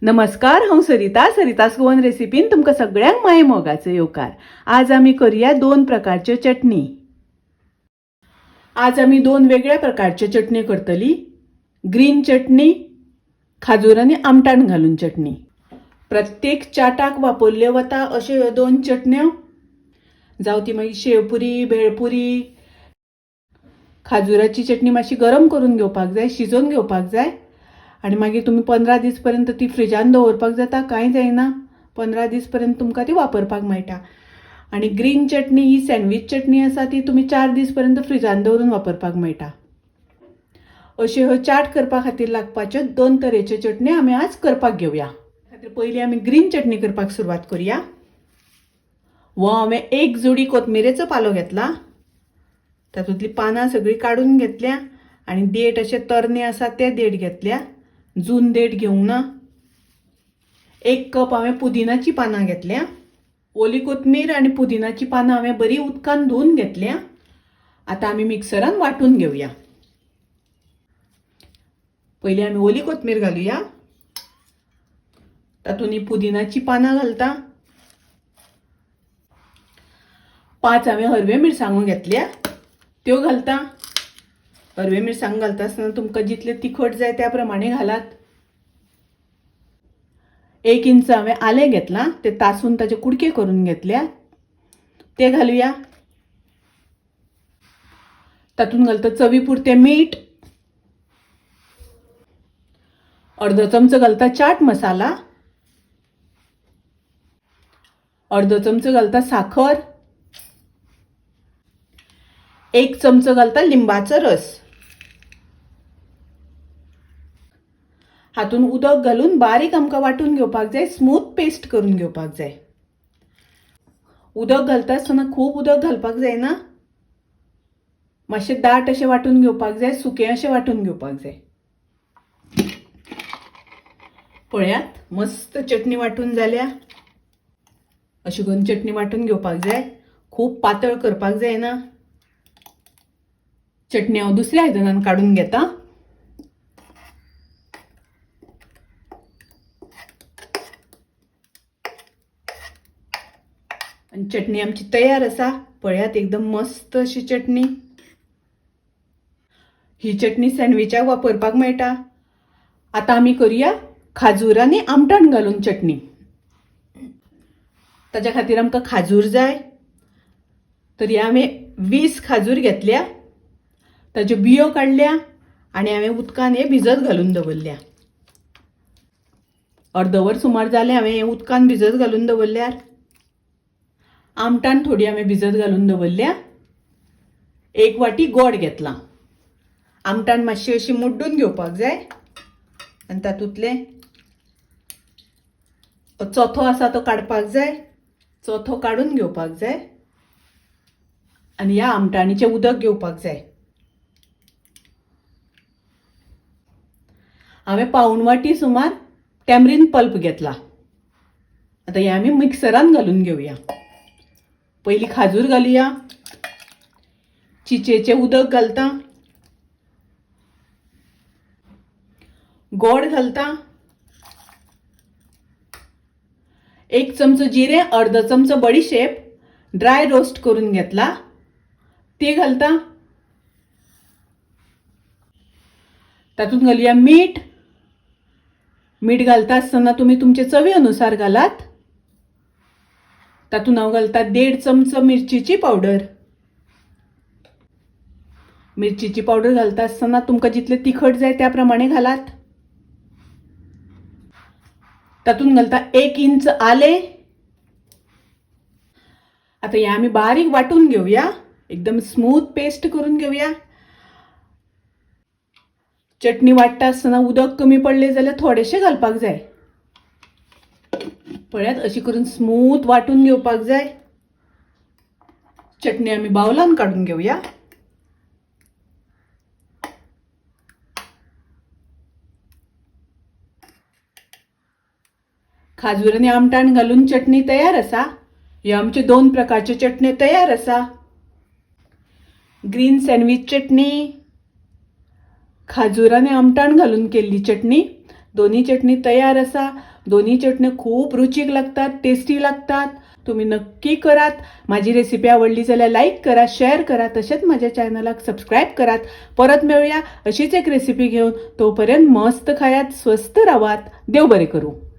नमस्कार, हांव सरिता. सरितास गोवन रेसिपीन तुमकां सगळ्यांक माय मोगाचो येवकार. आज आमी करूया दोन प्रकारच्यो चटणी. आज आमी दोन वेगळ्या प्रकारच्यो चटणी करतली. ग्रीन चटणी, खाजूर आनी आमटाण घालून चटणी. प्रत्येक चाटाक वापरल्यो वता अश्यो ह्यो दोन चटण्यो. जावं ती मागीर शेवपुरी, भेळपुरी. खाजुराची चटणी मातशी गरम करून घेवपाक जाय, शिजोवन घेवपाक जाय आनी मागीर तुमी 15 दीस पर्यंत ती फ्रिजान दवरपाक जाता, कांय जायना. 15 दीस पर्यंत तुमकां ती वापरपाक मेळटा. आनी ग्रीन चटणी ही सँडवीच चटणी आसा, ती तुमी 4 दीस पर्यंत फ्रिजान दवरून वापरपाक मेळटा. अश्यो ह्यो चाट करपा खातीर लागपाच्यो दोन तरेच्यो चटणी आमी आज करपाक घेवया. खातीर पयलीं आमी ग्रीन चटणी करपाक सुरवात करूया. हो हांवें 1 जुडी कोथमिरेचो पालो घेतला, तातूंतली पानां सगळीं काडून घेतल्या आनी देठ अशे तरणे आसा ते देठ घेतल्या, जून देठ घेवंक ना. 1 कप हांवें पुदिनाची पानां घेतल्या. ओली कोथमीर आनी पुदिनाची पानां हांवें बरी उदकान धुवन घेतल्या. आतां आमी मिक्सरान वांटून घेवया. पयलीं आमी ओली कोथमीर घालुया, तातूंत ही पुदिनाची पानां घालता. 5 हांवें हरव्यो मिरसांगो घेतल्या, त्यो घालता. हरव्यो मिरसांगो घालता आसतना तुमकां जितले तिखट जाय त्या प्रमाणे घालात. 1 इंच हांवें आलें घेतलां, ते तासून ताचे कुडके करून घेतल्या, ते घालुया. तातूंत घालता चवी पुरतें मीठ, अर्दो चमचो घालता चाट मसाला, अर्दो चमचो घालता साखर, 1 चमचो घालता लिंबाचो रस. हातून उदक घालून बारीक आमकां वांटून घेवपाक जाय, स्मूथ पेस्ट करून घेवपाक जाय. उदक घालता आसतना खूब उदक घालपाक जायना, मातशें दाट अशें वांटून घेवपाक जाय, सुकें अशें वांटून घेवपाक जाय. पळयात, मस्त चटणी वांटून जाल्या. अशी करून चटणी वांटून घेवपाक जाय, खूब पातळ करपाक जायना. चटणी हांव दुसऱ्या आयदनान काडून घेता. आनी चटणी आमची तयार आसा. पळयात, एकदम मस्त अशी चटणी. ही चटणी सँडविचाक वापरपाक मेळटा. आतां आमी करूया खाजूर आनी आमटाण घालून चटणी. ताच्या खातीर आमकां खाजूर जाय. तरी हांवें 20 खाजूर घेतल्या, ताच्यो बियो काडल्या आनी हांवें उदकान हे भिजत घालून दवरल्या. अर्दवर सुमार जालें हांवें हें उदकान भिजत घालून दवरल्यार. आमटान थोडी हांवें भिजत घालून दवरल्या. 1 वाटी गोड घेतला. आमटान मातशी अशी मुड्डून घेवपाक जाय आनी तातूंतलें चोथो आसा तो काडपाक जाय, चोथो काडून घेवपाक जाय आनी ह्या आमटाणीचें उदक घेवपाक जाय. हांवें 1.25 वाटी सुमार टॅमरीन पल्प घेतला. आतां हें आमी मिक्सरान घालून घेवया. पयलीं खाजूर घालुया, चिचेचें उदक घालता, गोड घालता, 1 चमचो जिरें, अर्दो चमचो बडीशेप ड्राय रोस्ट करून घेतला ते घालता. तातूंत घालुया मीठ. मीठ घालता आसतना तुमी तुमचे चवी अनुसार घालात. तातूंत हांव घालता 1.5 चमचो मिरचीची पावडर. मिरचीची पावडर घालता आसतना तुमकां जितलें तिखट जाय त्या प्रमाणे घालात. तातूंत घालता 1 इंच आलें. आतां हें आमी बारीक वांटून घेवया, एकदम स्मूथ पेस्ट करून घेवया. चटणी वांट्टा आसतना उदक कमी पडलें जाल्यार थोडेशें घालपाक जाय. पळयात, अशी करून स्मूथ वांटून घेवपाक जाय. चटणी आमी बावलान काडून घेवया. खाजूर आनी आमटाण घालून चटणी तयार आसा. ह्यो आमच्यो 2 प्रकारच्यो चटण्यो तयार आसा. ग्रीन सँडवीच चटणी, खाजूर आनी आमटाण घालून केल्ली चटणी. दोन्ही चटणी तयार आसा. दोन्ही चटण्यो खूब रुचीक लागतात, टेस्टी लागतात. तुम्ही नक्की करात. माझी रेसिपी आवडली जाल्यार लायक करा, शेअर करा, तशेंच माझ्या चॅनलाक सबस्क्रायब करात. परत मेळुया अशीच एक रेसिपी घेवन. तोपर्यंत मस्त खायात, स्वस्थ रावात. देव बरें करूं.